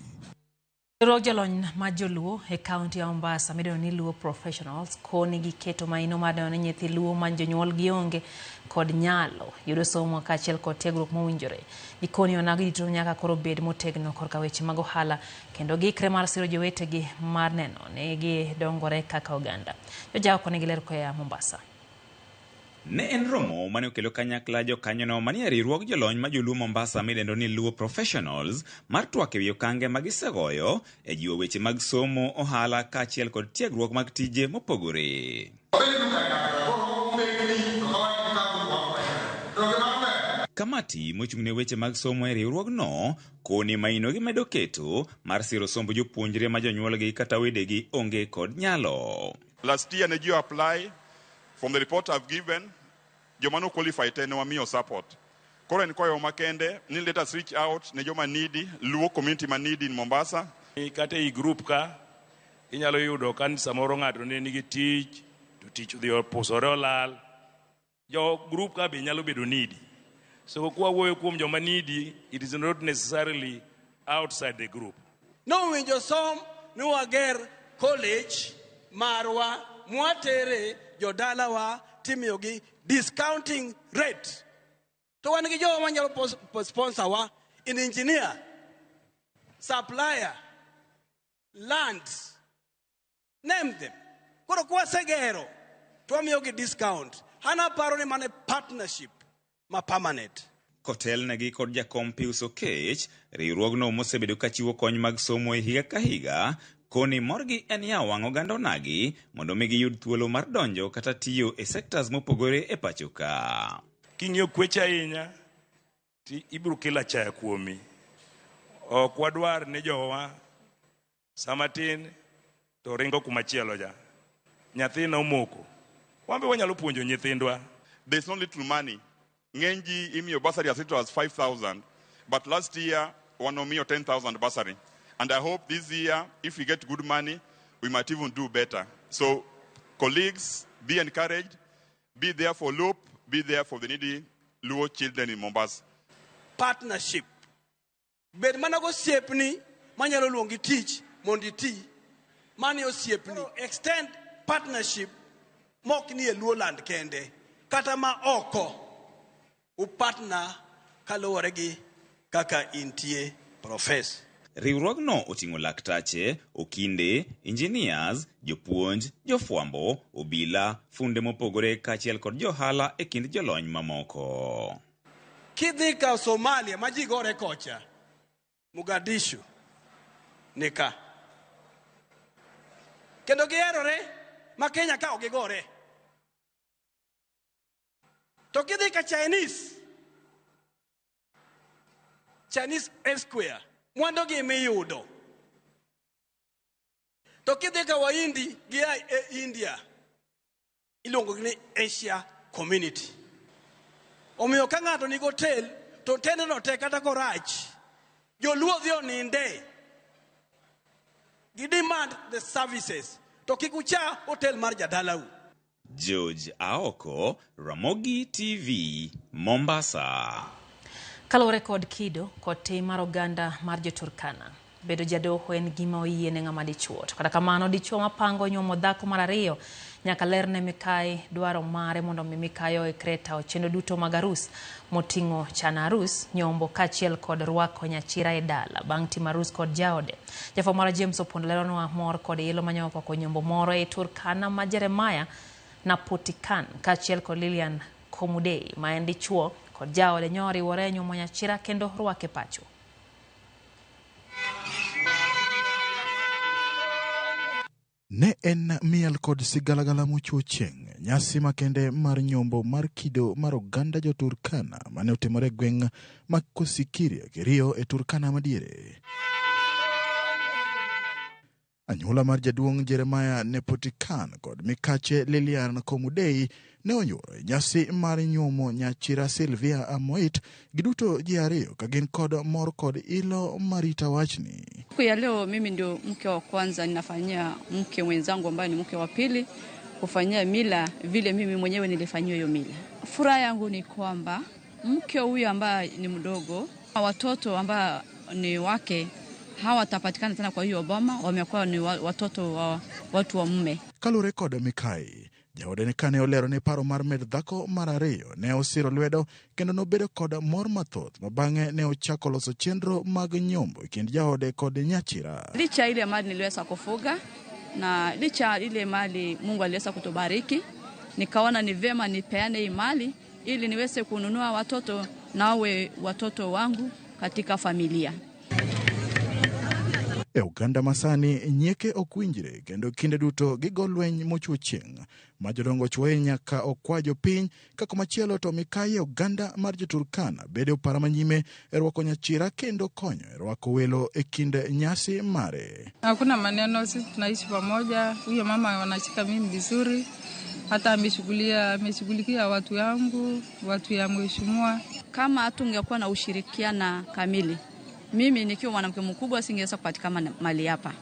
Riwruog jolony ma joluo e kaunti ya Mombasa midendo ni Luo Professionals koni giketo maino mar neno ni nyithi Luo ma jonyuolgi onge kod nyalo yudo somo kaachiel kod tiegruok mowinjore. Gikoni onagi duto nyaka koro bed motegno korka weche mag ohala kendo giikre mar siro jowetegi mar neno ni gidongore kaka oganda. Jojawa koni giler koa Mombasa. Ne en romo mane okelo kanyakla jokanyono manie riwruog jolony ma joluo Mombasa midendo ni Luo Professionals mar twak ewi okange ma gisegoyo e jiwo weche mag somo, ohala kaachiel kod tiegruok mag tije mopogore. Kamati mochung' ne weche mag somo e riwruogno koni maino gimedo keto mar siro somb jopuonjre ma jonyuolgi kata wedegi onge kod nyalo. Last year ne ji apply. From the report I've given, joma no qualify te ne wamiyo support. Koro en kwayo makende ni let us reach out ne joma needy, Luo community ma needy in Mombasa. Kata ei group ka inyalo yudo ka samoro ng'ato ne nigi tich to tich odhi opusore olal. Jo group ka be nyalo bedo needy. So kwawuoyo kuom joma needy, it is not necessarily outside the group. Nowinjo som ni wager college marwa mwatere jodalawa timiyogi discounting rate. To wan gi jowa manyalo sponsor wa in engineer, supplier. Lands. Name them. Koro kwasegero to wamiyogi discount. An aparo ni mano e partnership ma permanent. Kotelnegi kod jakom Pius Okech, riwruogno mosebedo kachiwo kony mag somo e higa ka higa, koni morgi en yawo wang' oganda onagi mondo mi giyud thuolo mar donjo kata tiyo e sectors mopogore e pacho ka. King'iyo kweche ahinya, to ibiro kelo achaya kuomi. Ok wadwar ni jowa sama tin to ringo kumachielo ja. Nyathina omoko. Wan be wanyalo puonjo nyithindwa. There's no little money. Ng'eny ji imiyo bursary as little as 5,000. But last year, wanomiyo 10,000 bursary. And I hope this year, if we get good money, we might even do better. So, colleagues, be encouraged. Be there for Loop. Be there for the needy Luo children in Mombasa. Partnership. Bed mana gosiepni manyalo luongi tich mondo iti. Mani osiepni. Extend partnership mok ni e Luoland kende, kata ma oko. Upartner kaluwore gi kaka intie profess. Riwruogno oting'o laktache, okinde, engineers, jopuonj, jofwambo, obila, funde mopogore kaachiel kod johala e kind jolony mamoko. Kidhi ka Somalia ma ji gore kocha, Mogadishu ni ka. Kendo giherore ma Kenya ka ok gigore. To kidhi ka Chinese, Chinese Square, mwandugi miyudo. To kidhi ka Wahindi gia e India, iluongo ni Asia Community. Omiyo ka ng'ato nigi hotel, to hotendno te kata korach, joluo dhi oninde. Gi demand the services. To kik ucha hotel mar jadalau. George Aoko, Ramogi TV, Mombasa. Kaluwore kod kido kod tim mar oganda mar jo-Turkana, bedo jadoho en gima oyie ne ng'ama dichuo. To kata kamano, dichuo mapango nyuomo dhako mar ariyo nyaka lerne mikayi dwaro mare mondo mi mikayi oikre tawo chenro duto mag arus moting'o chano arus, nyombo kaachiel kod rwako nyachira e dala bang' timo arus kod jaode. Jafwambo marwa James Opondo leronwa mor kod ilo manyo okwako nyombo moro e Turkana ma Jeremiah Napotikan kaachiel kod Lilian Komudei ma en dichuo kod jaode nyo oriwore e nyuomo nyachira kendo rwake pacho. Ne en miel kod sigalagala mochuo chieng' nyasi makende mar nyombo mar kido mar oganda jo-Turkana mane otimore e gweng' ma Kosikiria Kerio e Turkana madiere. Anyuola mar jaduong' Jeremiah Nepotikan kod mikache Lilian Komudei ne oyuoro e nyasi mar nyuomo nyachira Sylvia Amoit, giduto ji ariyo ka gin kod mor kod ilo marita wachni. Siku ya leo mimi ndio mke wa kwanza ninafanyia mke mwenzangu ambaye ni mke wa pili kufanyia mila vile mimi mwenyewe nilifanyiwa hiyo mila. Furaha yangu ni kwamba mke huyu ambaye ni mdogo, watoto ambao ni wake hawatapatikana tena kwa hiyo boma, wamekuwa ni watoto wa watu wa mume. Kaluwore kod Mikai, jaode ne kane olero ni paro mar med dhako mar ariyo ne osiro lwedo kendo nobedo kod mor mathoth ma bang'e ne ochako loso chenro mag nyombo e kind jaode kod nyachira. Licha ile mali niliweza kufuga na licha ile mali Mungu aliweza kutubariki, nikaona ni vema nipeane hii mali ili niweze kununua watoto na wawe watoto wangu katika familia. E oganda masani, nyieke ok winjre kendo kinde duto gigo lweny mochuo chieng' ma jodongo chuoye nyaka okwa jopiny ka komachielo to mikayi e oganda mar jo-Turkana bedo opara manyime e rwako nyachira kendo konyo e rwako welo e kind nyasi mare. Hakuna maneno, sisi tunaishi pamoja. Huyo mama wanashika mimi vizuri, hata ameshughulikia watu yangu, watu ya mheshimiwa. Kama hatungekuwa na ushirikiana kamili, mimi nikiwa mwanamke mkubwa singeweza kupatikana mali hapa.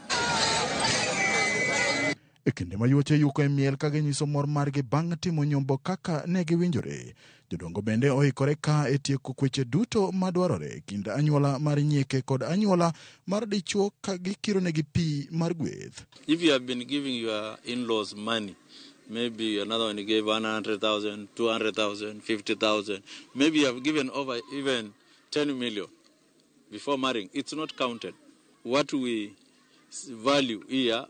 E kinde ma yuoche yuko e miel ka ginyiso mor margi bang' timo nyombo kaka ne giwinjore, jodongo bende oikore ka e tieko kweche duto madwarore e kind anyuola mar nyieke kod anyuola mar dichuo ka gikironegi pi mar gweth. If you have been giving your in-laws money, maybe another one you gave 100,000, 200,000, 50,000, maybe you have given over even 10 million before marrying, it's not counted. What we value here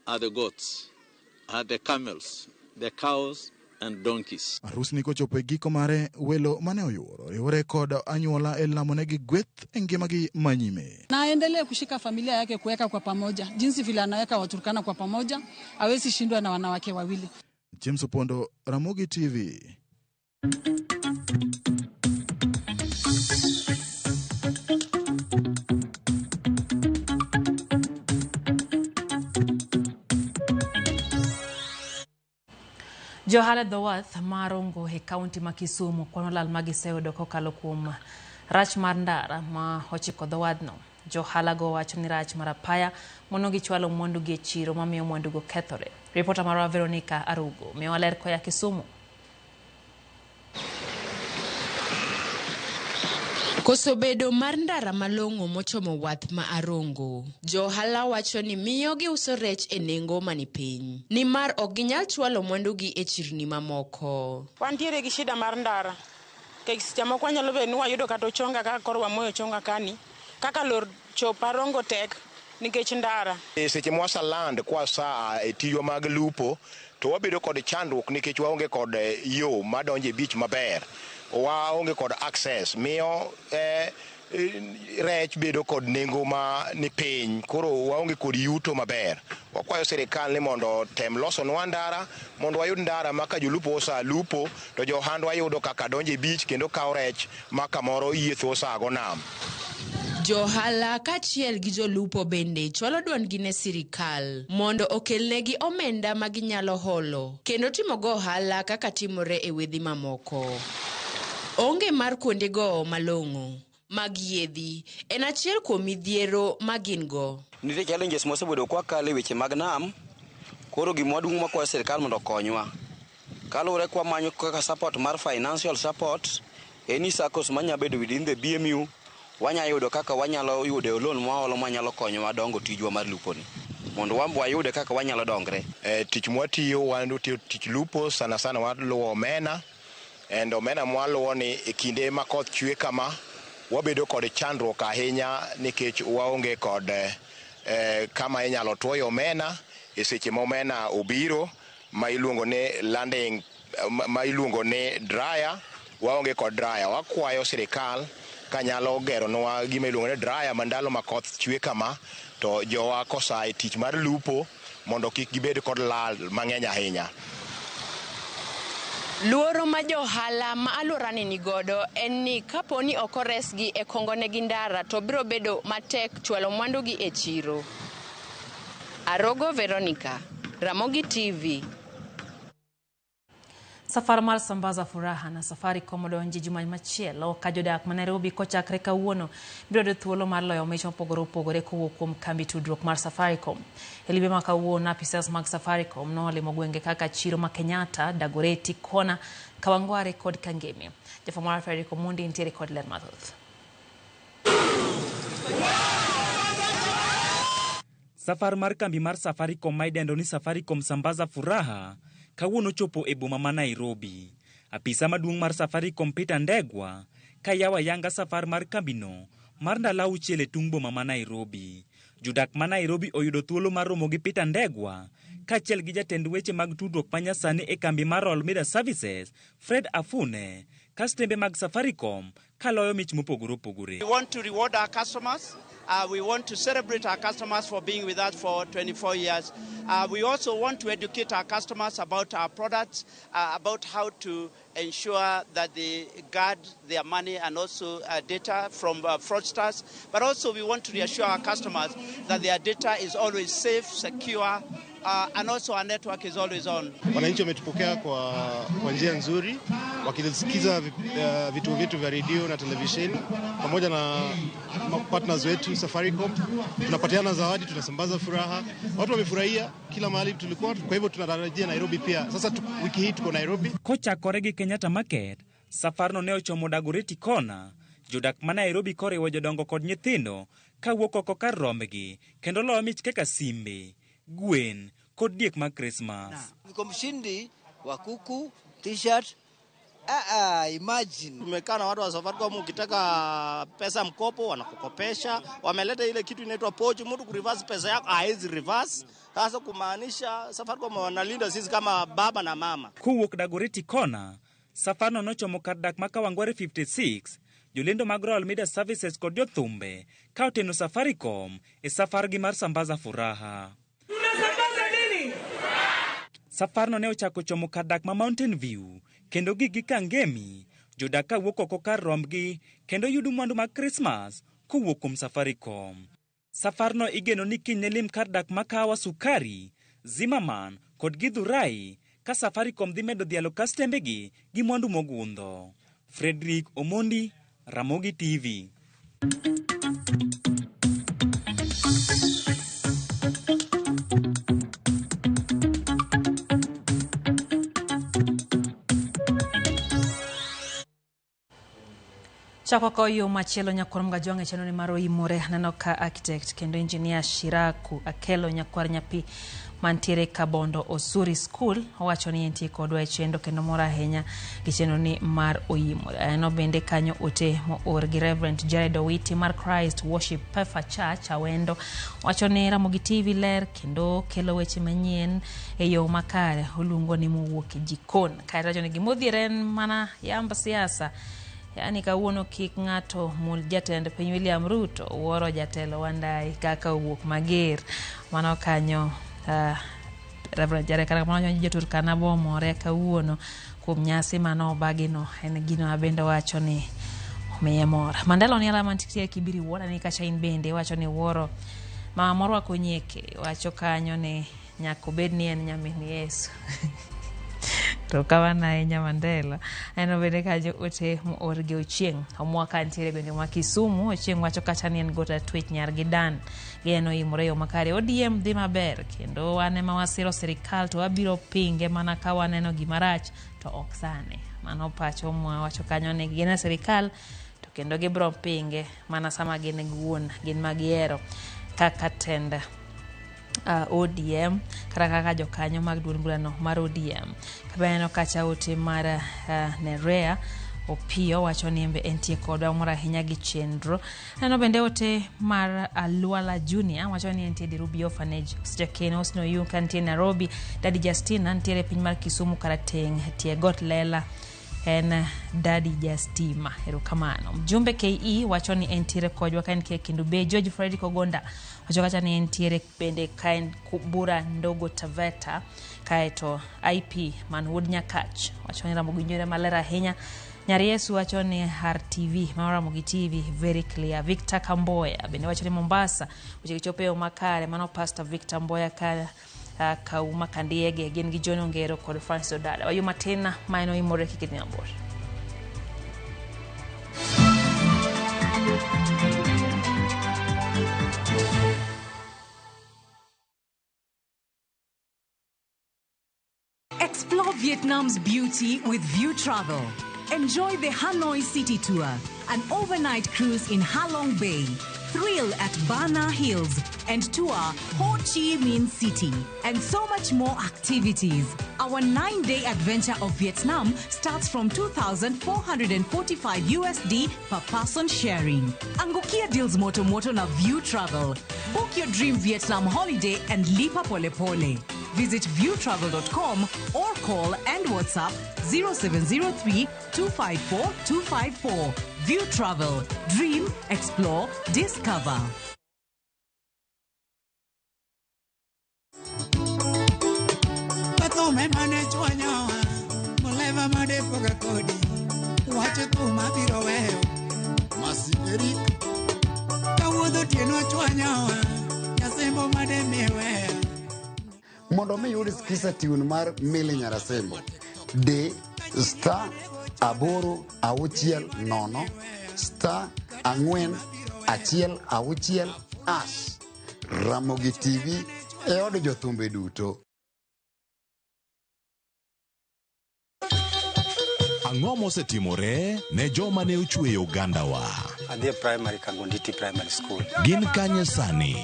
are the goats, are the camels, the cows and donkeys. Arus ni kochopo e giko mare, welo mane oyuoro riwore kod anyuola e lamonegi gweth e ngimagi manyime. Na aendelee kushika familia yake kuweka kwa pamoja, jinsi vile anaweka Waturkana kwa pamoja, hawezi shindwa na wanawake wawili. James Opondo, Ramogi TV. Johala dho wath mar Rongo e kaunti ma Kisumu kwano lal ma giseyudo kokalo kuom rach mar ndara ma ochiko dho wadhno. Johala go wacho ni rach mar apaya mono gichwalo mwandugi e chiro mamiyo mwandugo kethore. Ripota marwa Veronica Arugo miyowa ler koya Kisumu. Koso bedo mar ndara malong'o mochomo wath ma Arongo. Johala wacho ni miyo giuso rech e nengo mani piny, nimar ok ginyal chwalo mwandugi e chirni mamoko. Wantiere gi shida mar ndara. Nikech seche moko wanyalo bedo ni wayudo kata ochonga kaka koro wamoyo ochonga kani. Kaka lor chopo Arongo tek nikech ndara. Seche mwasaland kwasa e tijwa mag lupo to wabedo kod chandruok nikech waonge kod yo madonjo e beach maber. Waonge kod access miyo rech bedo kod nengo ma ni piny, koro waonge kod yuto maber. Wakwayo sirikal ni mondo tem losonwa ndara mondo wayud ndara ma ka jolupo osa lupo to jo ohandwa yudo kaka donjo e beach kendo kawo rech ma kamoro yietho osago nam. Johala kaachiel gi jolupo bende chwalo duondgi ne sirikal mondo okelnegi omenda ma ginyalo holo kendo timogo ohala kaka timore e wedhi mamoko. Onge mar kuonde gowo malong'o mag yiedhi en achiel kuom midhiero ma gin go. Nitie challenges mosebedo kwakalo e weche mag nam, koro gima duong' makwayo sirikal mondo okonywa. Kaluwore kwamanyo kaka support mar financial support, any SACCOs manya bedo within the BMU, wanya yudo kaka wanyalo yudo loan mwaholo manyalo konyowa dongo tijwa mar lupo ni. Mondo wan be wayude kaka wanyalo dongre. Tich mwatiyo wan tich lupo sana sana waluwo omena. And omena mwaluwo ni e kinde ma koth chwe kama wabedo kod chandruok ahinya nikech waonge kod kama inyalo tuoye omena e seche ma omena obiro ma iluongo ni landing, ma iluongo ni dryer. Waonge kod dryer. Wakwayo sirikal kanyalo geronwa gima iluongo ni dryer ma ndalo ma koth chwe kama to jowa kosa e tich mar lupo mondo kik gibed kod lal mang'eny ahinya. Luoro ma johala ma alworani nigodo en ni kapo ni ok oresgi e kongonegi ndara to biro bedo matek chwalo mwandugi e chiro. Arogo Veronica, Ramogi TV. Safar mar Sambaza Furaha na Safaricom odonji juma machielo ka jodak ma Nairobi kochakre kawuono biro yudo thuolo mar loyo mich mopogore opogore kowuok kuom kambi tudruok mar Safaricom. E limbe ma kawuono, apisas mag Safaricom nolimo gwenge kaka chiro ma Kenyatta, Dagoretti, Kona, Kawangware kod Kangemi. Jafwambo mar Fredrick Omondi nitiere kod ler mathoth. Safar mar kambi mar Safaricom ma idendo ni Safaricom Sambaza Furaha kawuono chopo e boma ma Nairobi. Apisa maduong' mar Safaricom Peter Ndegwa kayawo ayanga safar mar kambino mar ndalo auchiel e tung' boma ma Nairobi. Jodak ma Nairobi oyudo thuolo mar romo gi Peter Ndegwa kaachiel gi jatend weche mag tudruok ma nyasani e kambi mar Royal Media Services Fred Afune, kastembe mag Safaricom kaloyo mich mopogore opogore. We want to reward our customers. We want to celebrate our customers for being with us for 24 years. We also want to educate our customers about our products, about how to ensure that they guard their money and also data from fraudsters. But also we want to reassure our customers that their data is always safe, secure, and also our network is always on. Wananchi wametupokea kwa njia nzuri, wakisikiza vituo vyetu vya redio na televisheni pamoja na partners wetu Safaricom. Tunapatiana zawadi, tunasambaza furaha. Watu wamefurahia kila mahali tulikuwa, kwa hivyo tunatarajia Nairobi pia. Sasa wiki hii tuko Nairobi. Kochakore gi Kenyatta Market, safarno ne ochomo Dagoretti Kona. Jodak ma Nairobi koriwo jodongo kod nyithindo kawuok oko kar rombgi kendo loyo mich kaka simbe, gwen kod diek mag Christmas. Niko mshindi wa kuku, t-shirt Imagine. Tumekaa na watu wa Safaricom, ukitaka pesa mkopo wanakukopesha. Wameleta ile kitu inaitwa pochi, mtu kureverse pesa yako haezi reverse. Sasa kumaanisha Safaricom wanalinda sisi kama baba na mama. Kowuok Dagoretti Corner, safarno nochomo kar dak ma Kawangware 56, jolendo mag Royal Media Services kod jothumbe ka oteno Safaricom e safargi mar Sambaza Furaha. Safarno ne ochako chomo kar dak ma Mountain View kendo gig gi Kangemi, jodak kawuok oko kar rombgi kendo yudo mwandu mag Krismas kowuok kuom Safaricom. Safarno igeno ni kiny ne lim kar dak ma Kahawa Sukari, Zimmerman kod Githurai ka Safaricom dhi medo dhialo kastembegi gi mwandu mogundho. Frederick Omondi, Ramogi TV. Chako ko yo machielo nyakwar Mgajwang' e chenro ni mar Oimore aneno ka architect kendo engineer Shiraku Akelo nyakwar nyapi mantiere Kabondo Osuri School owacho ni entie kodwa e chenro kendo mor ahinya gi chenro ni mar Oimore. Aneno bende kanyo ote moor gi Reverend Jared Owiti mar Christ Worship Pefa Church Awendo wacho ni Ramogi TV ler kendo kelo weche manyien e yo makare oluongo ni mowuok e jikon. Kaeto wacho ni gimodhier en mana yamb siasa. Yaani kawuono kik ng'ato mul jatend piny William Ruto wuoro jatelo Wandayi kaka owuok mager. Mano kanyo Reverend Jared kata kamano jo Turkana bomore kawuono kuom nyasi mano obagino en gino mabende wacho ni omiye mor. Mandela Oniala mantie Kibiri Wuora ni kacha in bende wacho ni wuoro mama morwako nyieke wacho kanyo ni nyaka obed ni en nyamin Yesu. To kamano ahinya Mandela. Aneno bende kanyo ote moor gi Ochieng'. Omwa ka nitiere gwenge ma Kisumu. Ochieng' wacho kacha ni en gota twech nyar gi dan. Gineno imore yo makare. ODM dhi maber kendo wan ema wasiro sirikal to wabiro pinge mana ka waneno gima rach to ok sani. Mano pach Omwa wacho kanyo ni gin e sirikal to kendo gibiro pinge mana sama gin giwuon gin ma gihero kaka tend ODM kata kaka jokanyo mag duond burano mar ODM. Kabe kacha ote mar Nerea Opiyo wacho ni embe entie kodwa mor ahinya gi chenro. Aneno bende ote mar Alwala Junior wacho ni entie Dirubi Orphanage. Osjakeno Osno Yu ka nitie Nairobi. Daddy Justina nitiere piny mar Kisumu Karateng' tie got Lela en Daddy Justima. Erokamano. Mjumbe KE wacho ni entiere kodwa ka entie Kendu Bay. George Fredrick Ogonda wacho kacha ni entiere bende ka en Bura Ndogo Taveta. Kaeto IP man Wuod Nyakach wacho ni Ramogi winjore maler ahinya. Nyar Yesu wacho ni RTV, mano Ramogi TV, very clear. Victor Kamboya bende wacho ni Mombasa weche chopo e yo makare. Mano Pastor Victor Mboya ka Kauma Kandiege gin gi John Ongero kod Francis Odada. Wayo matin ma en Oimore kik idhi mabor. Explore Vietnam's beauty with View Travel. Enjoy the Hanoi City Tour, an overnight cruise in Halong Bay, thrill at Bana Hills, and tour Ho Chi Minh City, and so much more activities. Our 9-day adventure of Vietnam starts from 2,445 USD per person sharing. Angukia deals moto moto na View Travel. Book your dream Vietnam holiday and lipa pole pole. Visit viewtravel.com or call and WhatsApp 0703 254 254. View Travel. Dream, explore, discover. Mondo mi yud skiza tune mar Milly Nyarasembo, D star 8 6 0 star 4 1 6 hash. Ramogi TV e od jothumbe duto. Ang'o mosetimore ne joma ne ochweyo ogandawa? Adhi e primary Kangonditi Primary School. Gin kanye sani?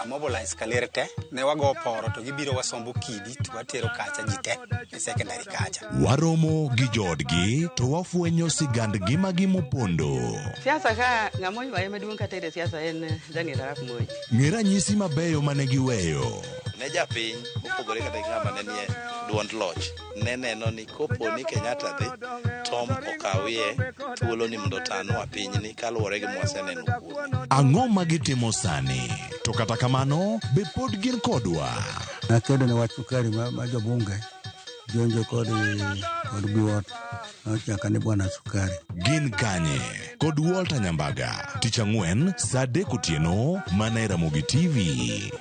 Amobilize Kaler te, ne wago poro to gibiro wasombo kidi to watero kacha ji te e secondary kacha. Waromo gi joodgi to wafwenyo sigand ngimagi mopondo. Siasa ka ng'ama oywaye maduong' kata e siasa en Daniel Arap Moi. Ng'e ranyisi mabeyo mane giweyo. Ne japiny mopogore kata gi ng'ama ne nie duond loch ne neno ni kopo ni Kenyatta dhi Tom okawie thuolo ni mondo otanwa pinyni kaluwore gi mwaseneno kuome. Ang'o ma gitimo sani? To kata kamano, be pod gin kodwa? Nakedo ne wach sukari ma, ma jobunge jonjo kod kod buot nochaka ni bwana sukari. Gin kanye? Kod Walter Nyambaga, tich ang'wen saa 3 otieno mana e Ramogi TV.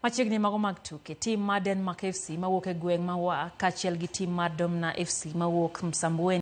Machiegni mago mag tuke, tim mar Denmark FC mawuok e gweng' ma Wa kaachiel gi tim mar Domna FC mawuok Msambweni.